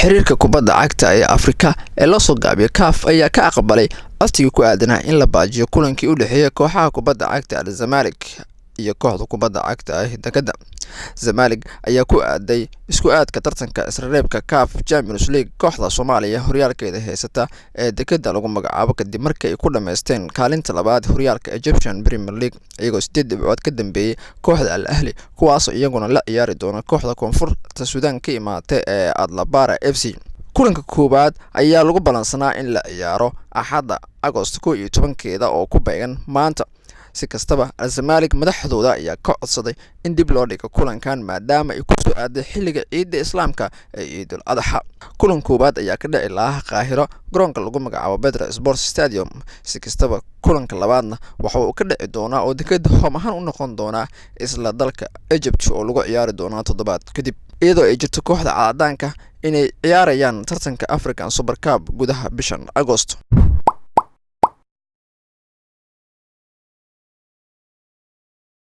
Xiriirka kubadda cagta ee Afrika ee loo soo gaabiyo CAF ayaa ka aqbalay codsigii ku aadanaa in la baajiyo kulankii u dhexeeya kooxaha kubadda cagta Al Zamalek iyo kooxda kubadda cagta ah Dekada. Zamalek ayaa ku aaday isku aadka tartanka isreebka CAF Champions League kooxda Soomaaliya horyaalkeeda heysata ee Dekada lagu magacaabo, kadib markii ay ku dhameysteen kaalinta labaad horyaalka Egyptian Premier League, iyagoo 8 dhibcood ka dambeeyay kooxda Al Ahli, kuwaasoo iyaguna la ciyaari doona kooxda Koonfurta Suudaan ka imaatay ee Adlabara FC. Kulanka koowaad ayaa lagu balansanaa in la ciyaaro Axadda Agost 11-keeda oo ku beegan maanta. Si kastaba, Al-Zamalek madaxdooda ayaa ka codsaday in dib loo dhigo kulankan, maadaama ay kusoo aaday xilliga ciidda Islaamka ee Ciidul Adxa. Kulan koowaad ayaa ka dhici lahaa Qaahiro, garoonka lagu magacaabo Petra Sports Stadium. Si kastaba, kulanka labaadna waxa uu ka dhici doonaa oo dekada home ahaan u noqon doonaa isla dalka Egypt oo lagu ciyaari doonaa toddobaad kadib, iyadoo ay jirto kooxda cadaanka inay ciyaarayaan tartanka African Super Cup gudaha bishan Agost.